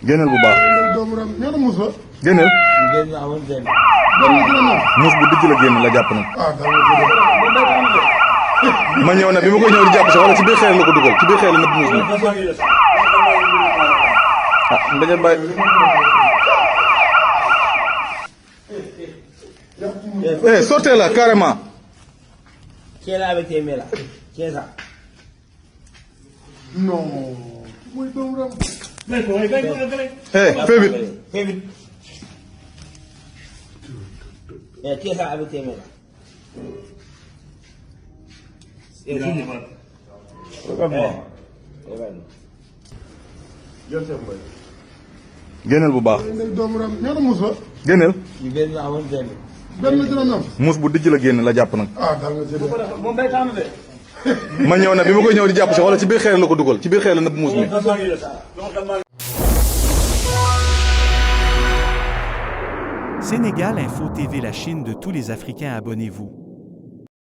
génneel bu baax. doomu ram ñaata muus la. génneel. génn amul benn. benn dina ñëw. muus bu dijj la génn la jàpp nag. ah daa ma ma ñëw na bi ma koy ñëw di jàpp sax wala ci biir xeer la ko dugal ci biir xeer la nëbb muus mi. ah ndaje bàyyi. sortez là carrément. Chiesa avete mela. Chiesa. non mooy doomu ram. fais vite. Fais vite. Chiesa avete mela. génneel bu baax. doomu ram ñaata muus la. génneel. Génn amul benn. benn dina ñëw. muus bu dijj la génn la jàpp nag. ah daa ma ma ñëw na bi ma koy ñëw di jàpp sax wala ci biir xeer la ko dugal ci biir xeer la nëbb muus mi. Sénégal Info TV La Chine de tous les Africains, abonnez-vous.